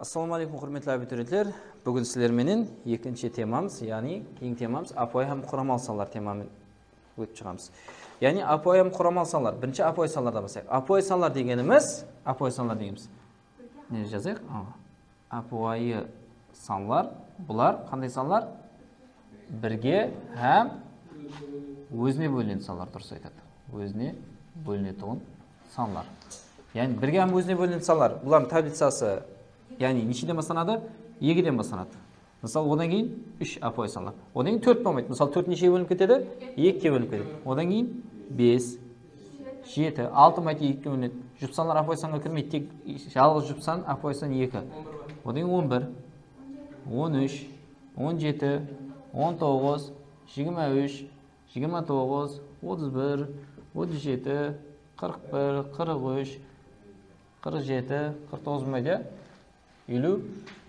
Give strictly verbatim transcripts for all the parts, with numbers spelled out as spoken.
Assalawma áleykum, húrmetli abiturientler. Búgin sizler menen ekinshi temamız, yaǵnıy keyingi temamız ápiwayı hám quramalı sanlar temamız ótip shıǵamız. Yaǵnıy ápiwayı hám quramalı sanlar. Birinshi ápiwayı sanlardan baslayıq. Ápiwayı sanlar degenimiz, ápiwayı sanlar degenimiz. Ne jazayıq? A. Ápiwayı sanlar, bular qanday sanlar? Birge hám ózine bólinedi sanlar, durıs aytadı. Ózine bólinetuǵın sanlar. Yaǵnıy birge hám ózine bólinedi sanlar. Bulardıń tablicası, yaǵnıy nesheden baslanadı? Ekiden baslanadı. Mısal, odan keyin úsh ápiwayı sanlar. Odan keyin tórt bolmaydı. Mısal, tórt neshege bólinip ketedi? Ekige bólinip ketedi. Odan keyin bes, jeti, altı bolmaydı, ekige bólinedi. Jup sanlar ápiwayı sanǵa kirmeydi, tek jalǵız jup san, ápiwayı san eki. Odan keyin on bir, on úsh, on jeti, on toǵız, jigirma úsh, jigirma toǵız, otız bir, otız jeti, qırq bir, qırq úsh, qırq jeti, qırq toǵız bolmaydı, ya? Eliw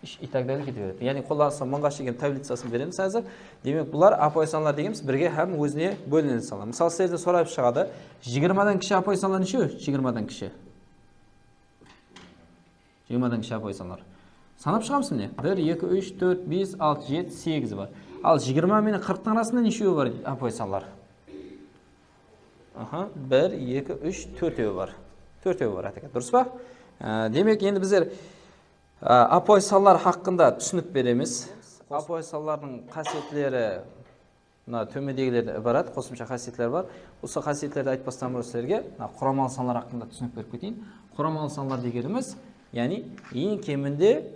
úsh и так далее kete beredi. Yaǵnıy, qollanısta mıńǵa shekem tablicasın beremiz házir. Demek, bular ápiwayı sanlar degenimiz birge hám ózine bólinedi sanlar. Mısal, sizlerden sorap shıǵadı, jigirmadan kishi ápiwayı sanlar neshew? Jigirmadan kishi. Jigirmadan kishi ápiwayı sanlar. Sanap shıǵamız mine. Bir, eki, úsh, tórt, bes, altı, jeti, segiz bar. Al, jigirma menen qırqtıń arasında neshewi bar ápiwayı sanlar? Aha, bir, eki, úsh, tórtewi bar. Tórtewi bar, ateke. Durıs pa? Á, demek, endi bizler, á, ápiwayı sanlar haqqında túsinik beremiz. Ápiwayı sanlardıń qásiyetleri mına tómendegilerden ibarat qosımsha qásiyetler bar. Usı qásiyetlerdi aytpastan burın sizlerge mına quramalı sanlar haqqında túsinik berip keteyin. Quramalı sanlar degenimiz, yaǵnıy eń keminde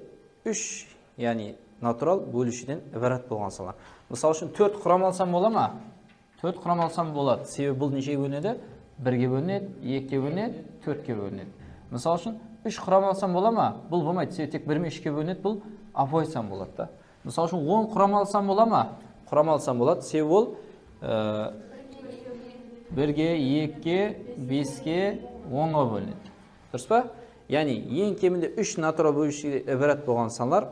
úsh, yaǵnıy natural bóliwshiden ibarat bolǵan sanlar. Mısal ushın, tórt quramalı san bola ma? Tórt quramalı san boladı. Sebebi bul neshege bólinedi? Birge bólinedi, ekige bólinedi, tórtke bólinedi. Mısal ushın, úsh quramalı san bola ma? Bul bolmaydı. Sebebi tek bir menen úshke bólinedi, bul ápiwayı san boladı da. Mısal ushın, on quramalı san bola ma? Quramalı san boladı. Sebebi ol, e, birge, ekige, beske, onǵa bólinedi. Durıs pa? Yaǵnıy, eń keminde úsh natural bóliwshige ibarat bolǵan sanlar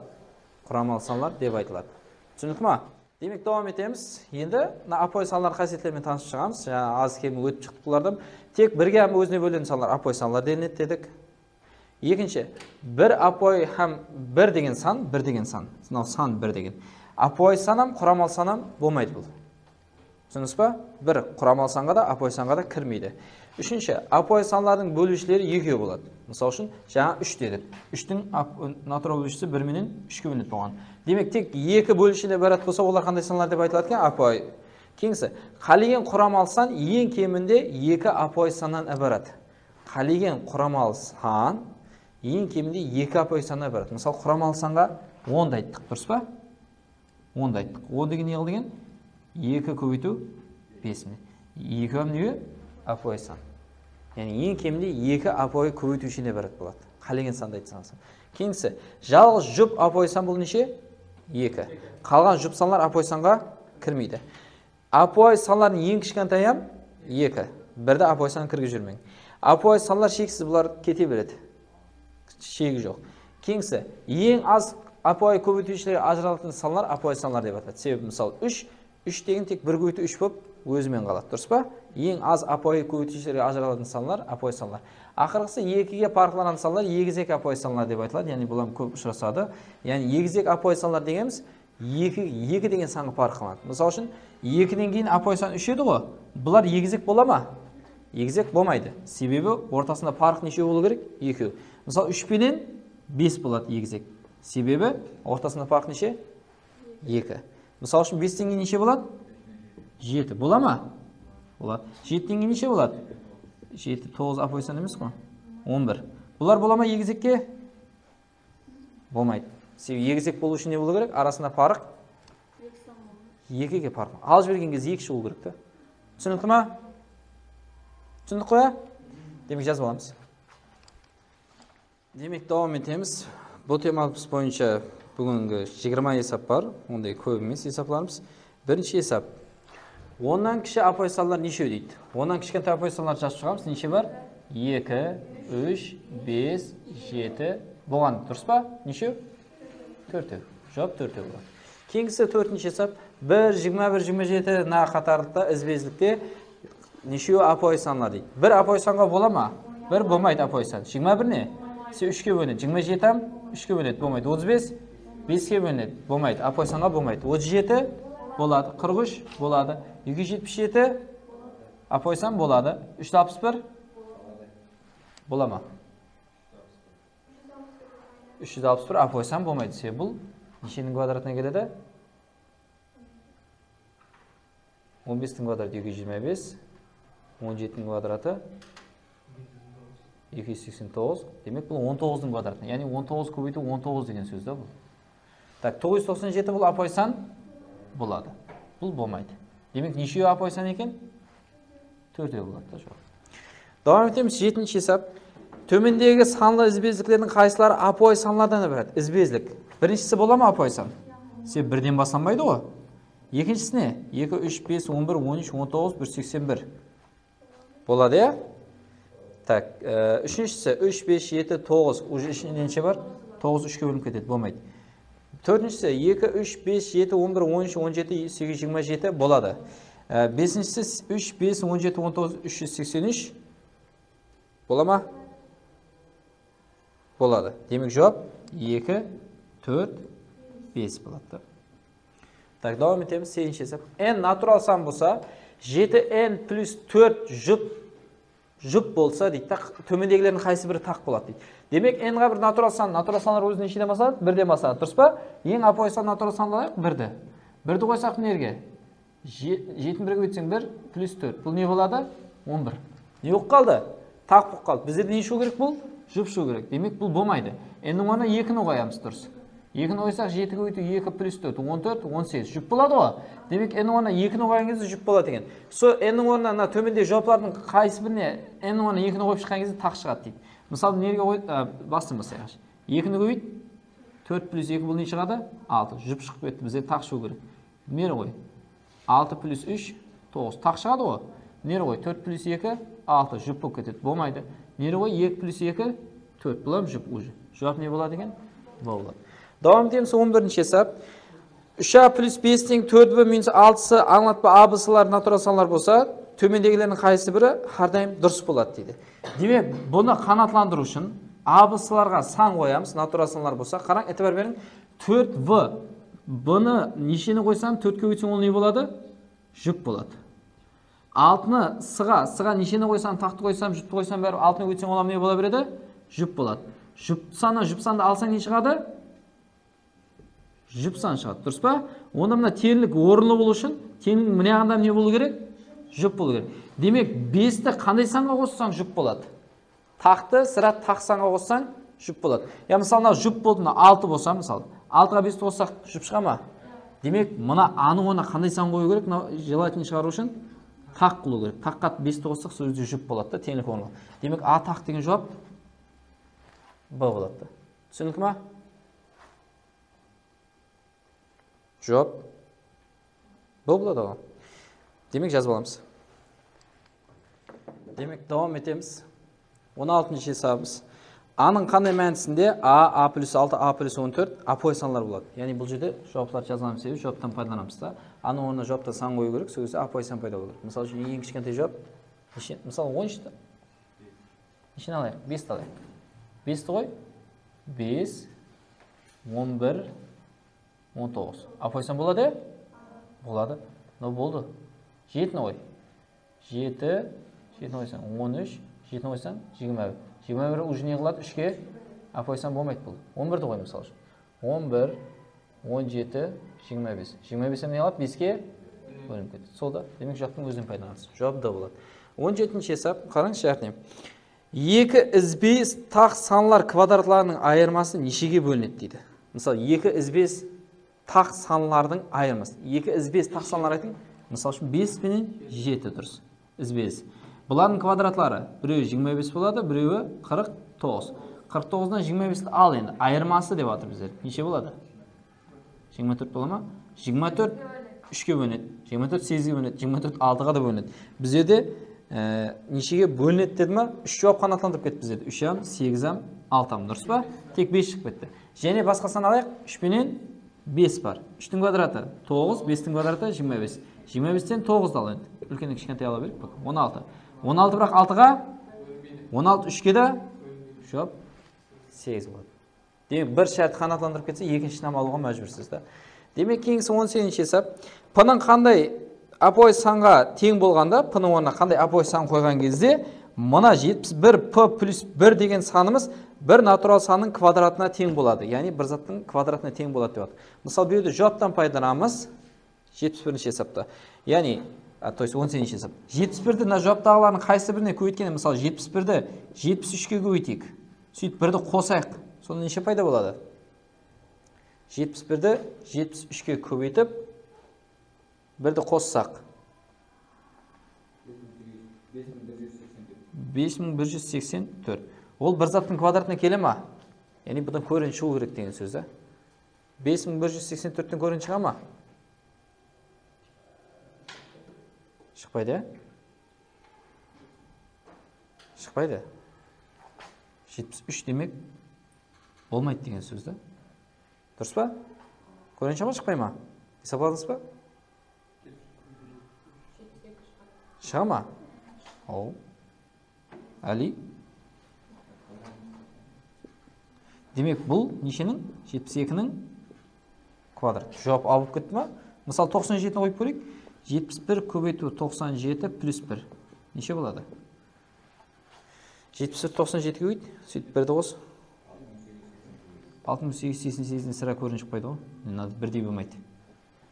quramalı sanlar dep aytıladı. Túsinikli ma? Demek, dawam etemiz. Endi mına ápiwayı sanlar qásiyetleri menen tanısıp shıǵamız. Jańa az-kem ótip shıqtıq bulardan. Tek birge hám ózine bólinedi sanlar ápiwayı sanlar delinedi dedik. Ekinshi, bir ápiwayı hám bir degen san, bir degen san. Mınaw san bir degen. Ápiwayı san hám, quramalı san hám bolmaydı bul. Túsindińiz ba? Bir quramalı sanǵa da, ápiwayı sanǵa da kirmeydi. Úshinshi, ápiwayı sanlardıń bóliwshileri ekew boladı. Mısal ushın, jańa úsh dedik. Úshtiń áp-, natural bóliwshisi bir menen úshke bólinedi bolǵan. Demek, tek eki bóliwshiden ibarat bolsa, olar qanday sanlar dep aytıladı eken? Ápiwayı. Keyingisi, qálegen quramalı san eń keminde eki ápiwayı sannan ibarat. Qálegen quramalı san eń keminde eki ápiwayı sannan ibarat. Mısal, quramalı sanǵa ondı ayttıq, durıs pa? Ondı ayttıq. On degen ne qıl degen? Eki kóbeytiw bes, mine. Eki hám ne? Ápiwayı san. Yaǵnıy, eń keminde eki ápiwayı kóbeytiwshiden ibarat boladı. Qálegen sandı aytsańız. Keyingisi, jalǵız jup ápiwayı san bul neshe? Eki. Qalǵan jup sanlar ápiwayı sanǵa kirmeydi. Ápiwayı sanlardıń eń kishkentayı hám eki. Birdi ápiwayı san kirgizip jibermeń. Ápiwayı sanlar sheksiz, bular kete beredi. Shegi joq. Keyingisi, eń az ápiwayı kóbeytiwshilerge ajıralatın sanlar ápiwayı sanlar dep ataladı. Sebebi, mısal, úsh, úsh degen tek bir kóbeytiw úsh bolıp ózi menen qaladı, durıs pa? Eń az ápiwayı kóbeytiwshilerge ajıralatın sanlar ápiwayı sanlar. Aqırǵısı, ekige parıqlanatın sanlar egizek ápiwayı sanlar dep aytıladı. Yaǵnıy, bular kóp ushırasadı. Yaǵnıy, egizek ápiwayı sanlar degenimiz eki, eki degen sanǵa parıqlanadı. Mısal ushın, ekiden keyin ápiwayı san úsh edi ǵo. Bular egizek bola ma? Egizek bolmaydı. Sebebi ortasında parıq neshew bolıw kerek? Ekew. Mısal, úsh penen bes boladı egizek. Sebebi ortasında parıq neshe? Eki. Mısal ushın, besten keyin neshe boladı? Jeti. Bola ma? Boladı. Jetiden keyin neshe boladı? Jeti, toǵız ápiwayı san emes ǵo. On bir. Bular bola ma egizekke? Bolmaydı. Sebebi egizek bolıw ushın ne bolıw kerek? Arasında parıq ekige parıq. Alıp jibergen gezde eki shıǵıw kerek ta. Túsinikli ma? Túsindik ǵoy, ya? Demek, jazıp alamız. Demek, dawam etemiz. Bul temamız boyınsha búgingi jigirma esap bar. Onday kóp emes esaplarımız. Birinshi esap. Onnan kishi ápiwayı sanlar neshew deydi. Onnan kishkentay ápiwayı sanlardı jazıp shıǵamız. Neshe bar? Eki, úsh, bes, jeti. Bolǵan, durıs pa? Neshew? Tórtew. Juwap tórtew boladı. Keyingisi tórtinshi esap. Bir, jigirma bir, jigirma jeti, mına qatarlıqta, izbe-izlikte neshewi ápiwayı sanlar deydi. Bir ápiwayı sanǵa bola ma? Bir bolmaydı ápiwayı san. Jigirma bir ne? Sen úshke bólinedi. Jigirma jeti hám úshke bólinedi. Bolmaydı. Otız bes beske bólinedi. Bolmaydı. Ápiwayı sanǵa bolmaydı. Otız jeti boladı. Qırq úsh boladı. Eki júz jetpis jeti ápiwayı san boladı. Úsh júz alpıs bir bola ma? Úsh júz alpıs bir ápiwayı san bolmaydı. Sebebi bul nesheniń kvadratına keledi? On bestiń kvadratı eki júz jigirma bes, on jetiniń kvadratı eki júz seksen toǵız. Demek, bul on toǵızdıń kvadratına, yaǵnıy on toǵız kóbeytiw on toǵız degen sóz da bul. Tak, toǵız júz toqsan jeti bul ápiwayı san boladı. Bul bolmaydı. Demek, neshewi ápiwayı san eken? Tórtew boladı da, juwap. Dawam etemiz, jetinshi esap. Tómendegi sanlı izbezliklerdiń qaysıları ápiwayı sanlardan ibarat? Izbezlik. Birinshisi bola ma ápiwayı san? Sebebi birden baslanbaydı ǵoy. Ekinshisi ne? Eki, úsh, bes, on bir, on úsh, on toǵız, bir júz seksen bir. Boladı, ya? Tak, e, úshinshisi úsh, bes, jeti, toǵız, uje ishinde neshe bar? Toǵız úshke bólinip ketedi, bolmaydı. Tórtinshisi eki, úsh, bes, jeti, on bir, on úsh, on jeti, segiz, jigirma jeti boladı. E, besinshisi úsh, bes, on jeti, on toǵız, úsh júz seksen úsh. Bola ma? Boladı. Demek, juwap eki, tórt, bes boladı da. Tak, dawam etemiz. Segizinshi esap. N natural san bolsa, jeti n plus tórt jup, jup bolsa deydi da, tómendegilerdiń qaysı biri taq boladı deydi. Demek, n ǵa bir natural san, natural sanlar ózi nesheden baslanadı? Birden baslanadı, durıs pa? Eń ápiwayı san natural sandı alayıq, birdi. Birdi qoysaq mına jerge. Je-, jetini birge kóbeytseń bir plus tórt. Bul ne boladı? On bir. Ne bolıp qaldı? Taq bolıp qaldı. Bizlerde ne shıǵıw kerek bul? Jup shıǵıw kerek. Demek, bul bolmaydı. N-niń ornına ekini qoyamız, durıs. Ekini qoysaq, jeti kóbeytiw eki plus tórt, on tórt, on segiz. Jup boladı ǵoy. Demek, n-niń ornına ekini qoyǵan gezde jup boladı eken. Sol n-niń ornına mına tómendegi juwaplardıń qaysı birine n-niń ornına ekini qoyıp shıqqan gezde taq shıǵadı deydi. Mısalı, nerge qoy-, a, bastan baslayıq. Ekini kóbeyt. Tórt plus eki bul ne shıǵadı? Altı. Jup shıǵıp ketti. Bizde taq shıǵıw kerek. Neri qoy. Altı plus úsh, toǵız. Taq shıǵadı ǵoy. Neri qoy. Tórt plus eki, altı. Jup bolıp ketedi. Bolmaydı. Neri qoy. Eki plus eki, tórt. Bul hám jup uje. Juwap ne boladı eken? B boladı. Dawam etemiz. On birinshi esap. Úsh a plus bes teń tórt b minus altısı ańlatpa A B C-lar natural sanlar bolsa, tómendegilerdiń qaysı biri hár dayım durıs boladı deydi. Demek, bunı qanaatlandırıw ushın A B C-larǵa san qoyamız, natural sanlar bolsa. Qarań, itibar beriń. Tórt b. B-nı nesheni qoysam, tórtke ótsem, ol ne boladı? Jup boladı. Altını s-ǵa, s-ǵa nesheni qoysam, taqtı qoysam, juptı qoysam, bári altını ótsem, ol hám ne bola beredi? Jup boladı. Jup sannan jup sandı alsań, ne shıǵadı? Jup san shıǵadı, durıs pa? Onda mına teńlik orınlı bolıw ushın teńligiń mına jaǵında ne bolıw kerek? Jup bolıw kerek. Demek, besti qanday sanǵa qossań, jup boladı? Taqtı sirá taq sanǵa qossań, jup boladı. Ya, mısalı, mına jup boldı, mına altı bolsa, mısalı, altıǵa besti qossaq, jup shıǵa ma? Demek, mına A-nıń ornına qanday san qoyıw kerek? Mına желательно shıǵarıw ushın taq qılıw kerek. Taqqa besti qossaq, sol jerde jup boladı da, teńlik orınlı. Demek, A taq degen juwap B boladı da. Túsinikli ma? Juwap B boladı ǵoy. Demek, jazıp alamız. Demek, dawam etemiz. On altınshı esabımız. A-nıń qanday mánisinde A, A plus altı, A plus on tórt ápiwayı sanlar boladı? Yaǵnıy, bul jerde juwaplardı jazǵanım sebebi juwaptan paydalanamız da. A-nıń ornına juwapta san qoyıw kerek, sol gezde ápiwayı san payda bolıw kerek. Mısal ushın, eń kishkentay juwap neshe? Mısal, on úshti. Nesheni alayıq? Besti alayıq. Besti qoy. Bes, on bir, on toǵız. Ápiwayı san boladı, ya? Boladı. Mınaw boldı. Jetini qoy. Jeti, jetini qoysań, on úsh, jetini qoysań, jigirma bir. Jigirma bir uje ne qıladı? Úshke ápiwayı san bolmaydı bul. On birdi qoy, mısal ushın. On bir, on jeti, jigirma bes. Jigirma bes ne qıladı? Beske bólinip ketedi. Sol da, demek, juwaptıń ózinen paydalanasız. Juwap D boladı. On jetinshi esap, qarańızshı, jáne. Eki izbe-iz taq sanlar kvadratlarınıń ayırması neshege bólinedi deydi. Mısal, eki izbe-iz taq sanlardıń ayırması. Eki izbe-iz taq sanlar aytıń. Mısal ushın, bes penen jeti, durıs. Izbe-iz. Bulardıń kvadratları, birewi jigirma bes boladı, birewi qırq toǵız. Qırq toǵızdan jigirma besti al endi. Ayırması dep atır bizler. Neshe boladı? Jigirma tórt bola ma? Jigirma tórt úshke bólinedi. Jigirma tórt segizge bólinedi. Jigirma tórt altıǵa da bólinedi. Bizlerde, e, neshege bólinedi dedi ma? Úsh juwap qanaatlandırıp ketti bizlerde. Úsh hám, segiz hám, altı hám, durıs pa? Tek bes shıǵıp ketti. Jáne basqa san alayıq. Úsh penen bes bar. Úshtiń kvadratı toǵız, bestiń kvadratı jigirma bes. Jigirma besten toǵızdı al endi. Úlkennen kishkentay ala bereyik, bak, on altı. On altı biraq altıǵa, on altı úshke de, juwap Segiz boladı. Demek, bir shártti qanaatlandırıp ketse, ekinshi shinamı alıwǵa májbúrsiz da. Demek, keyingisi on segizinshi esap. P-nıń qanday ápiwayı sanǵa teń bolǵanda, P-nıń ornına qanday ápiwayı san qoyǵan gezde, mına jetpis bir P plus bir degen sanımız bir natural sannıń kvadratına teń boladı. Yaǵnıy, bir zattıń kvadratına teń boladı dep atır. Mısal, bu jerde juwaptan paydalanamız. Jetpis birinshi esapta. Yaǵnıy, a, то есть on segizinshi esap. Jetpis birdi mına juwaptaǵılardıń qaysı birine kóbeytkende, mısal, jetpis birdi jetpis úshke kóbeyteyik. Sóytip birdi qosayıq. Sonda neshe payda boladı? Jetpis birdi jetpis úshke kóbeytip, birdi qossaq. Bes mıń bir júz seksen tórt. Ol bir zattıń kvadratına kele ma? Yaǵnıy, bunnan koren shıǵıw kerek degen sóz da. Bes mıń bir júz seksen tórtten koren shıǵa ma? Shıqpaydı, ya? Shıqpaydı. Jetpis úsh demek, bolmaydı degen sóz da. Durıs pa? Koren shıǵa ma, shıqpay ma? Esapladıńız ba? Shıǵa ma? Aw. Ali. Demek, bul nesheniń? Jetpis ekiniń kvadratı. Juwap A bolıp ketti ma? Mısal, toqsan jetini qoyıp kóreyik. Jetpis bir kóbeytiw toqsan jeti plus bir. Neshe boladı? Jetpis bir toqsan jetige kóbeydi. Sóytip birdi qos. Altı mıń segiz júz seksen segiz, seksen segiz sirá koren shıqpaydı ǵoy. Mına birdey bolmaydı.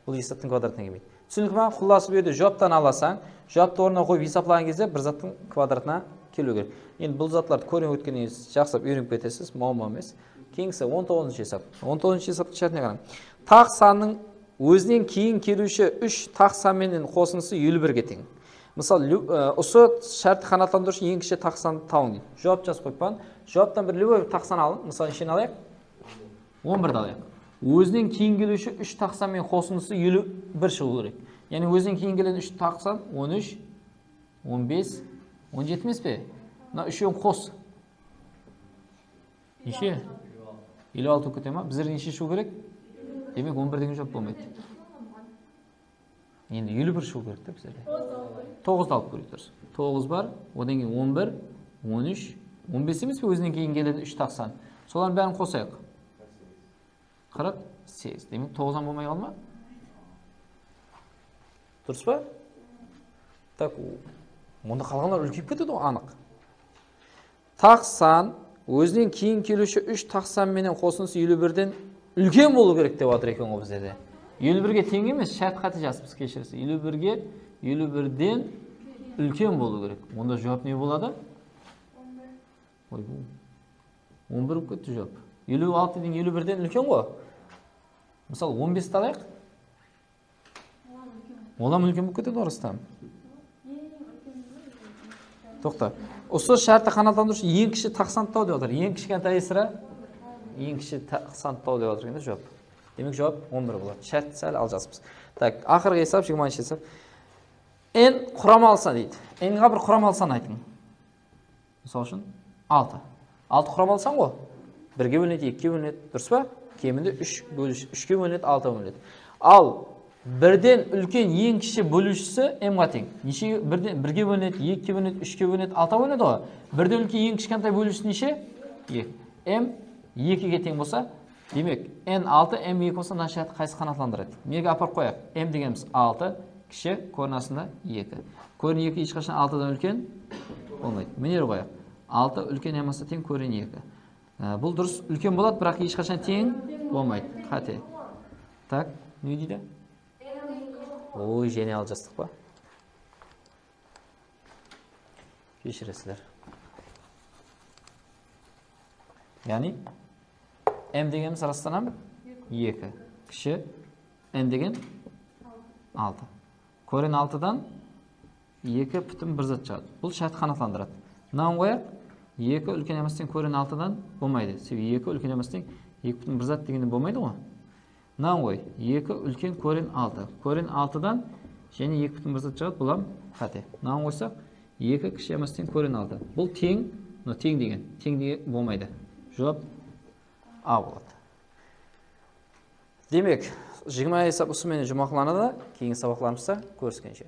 Bul esaptıń kvadratına kelmeydi. Túsinikli ma? Qullası, bu jerde juwaptan alasań, juwaptı ornına qoyıp esaplaǵan gezde bir zattıń kvadratına keliw kerek. Endi bul zatlardı koren ótkennen keyin jaqsılap úyrenip ketesiz, muammo emes. Keyingisi on toǵızınshı esap. On toǵızınshı esaptıń shártine qarań. Taq sannıń ózinen keyin keliwshi úsh taq san menen qosındısı eliw birge teń. Mısal, lyu-, e, usı shártti qanaatlandırıwshı eń kishi taq sandı tabıń deydi. Juwap jazıp qoyıppan. Juwaptan bir любой bir taq san alıń. Mısal, nesheni alayıq? On birdi alayıq. Ózinen keyin keliwshi úsh taq san menen qosındısı eliw bir shıǵıw kerek. Yaǵnıy, ózinen keyin kelgen úsh taq san, on úsh, on bes, on jeti emes pe? Mına úshewin qos. Neshe? Eliw altı bolıp kete ma? Bizlerge neshe shıǵıw kerek? Demek, on bir degen juwap bolmaydı. Endi eliw bir shıǵıw kerek te bizlerge. Toǵızdı alıp kóreyik, durıs. Toǵız bar, odan keyin on bir, on úsh, on bes emes pe, ózinen keyin keledi úsh taq san. Solardıń bárin qosayıq. Qırq segiz. Demek, toǵızdan bolmay qaldı ma? Durıs pa? Tak, o-, onda qalǵanlar úlkeyip ketedi ǵoy, anıq. Taq san ózinen keyin keliwshi úsh taq san menen qosındısı eliw birden úlken bolıw kerek dep atır eken ǵoy bizlerde. Eliw birge teń emes, shárt qáte jazıppız, keshiresiz. Eliw birge, eliw birden úlken bolıw kerek. Onda juwap ne boladı? Oy, bul on bir bolıp ketti juwap. Eliw altı degen eliw birden úlken ǵoy. Mısal, on besti alayıq. Olam úlken bolıp ketedi orıstan. Toqta. Usı shártti qanaatlandırıwshı eń kishi taq sandı taw dep atır. Eń kishkentayı sirá? Eń kishi taq sandı taw dep atır eken de juwap. Demek, juwap on bir boladı. Shárt sál aljaspız. Tak, aqırǵı esap, jigirmanshı esap. N quramalı san deydi. N-ǵa bir quramalı san aytıń. Mısal ushın, altı. Altı quramalı san ǵoy. Birge bólinedi, ekige bólinedi, durıs pa? Keminde úsh bólish-, úshke bólinedi, altıǵa bólinedi. Al, birden úlken eń kishi bóliwshisi m-ǵa teń. Neshe? Birden, birge bólinedi, ekige bólinedi, úshke bólinedi, altıǵa bólinedi ǵoy. Birden úlken eń kishkentay bóliwshisi neshe? Eki. M ekige teń bolsa, demek, n altı, m eki bolsa, mına shártti qaysı qanaatlandıradı? Mına jerge aparıp qoyayıq. M degenimiz altı, kishi, koren astında eki. Koren eki hesh qashan altıdan úlken bolmaydı. Mına jerge qoyayıq. Altı úlken yamasa teń koren eki. Á, bul durıs, úlken boladı, biraq hesh qashan teń bolmaydı. Qáte. Tak, ne deydi? Oy, jáne aljastıq pa? Keshiresizler. Yaǵnıy, m degenimiz rastan hám eki. Kishi n degen altı. Koren altıdan eki pútin bir zat shıǵadı. Bul shártti qanaatlandıradı. Mınawın qoyayıq. Eki úlken yamasa teń koren altıdan bolmaydı. Sebebi eki úlken yamasa teń eki pútin bir zat degende bolmaydı ǵoy. Mınawın qoy. Eki úlken koren altı. Koren altıdan jáne eki pútin bir zat shıǵadı, bul hám qáte. Mınawın qoysaq, eki kishi yamasa teń koren altı. Bul teń, mına teń degen, teń degen bolmaydı. Juwap A boladı. Demek, jigirma esap usı menen juwmaqlanadı. Keyingi sabaqlarımızda kóriskenshe.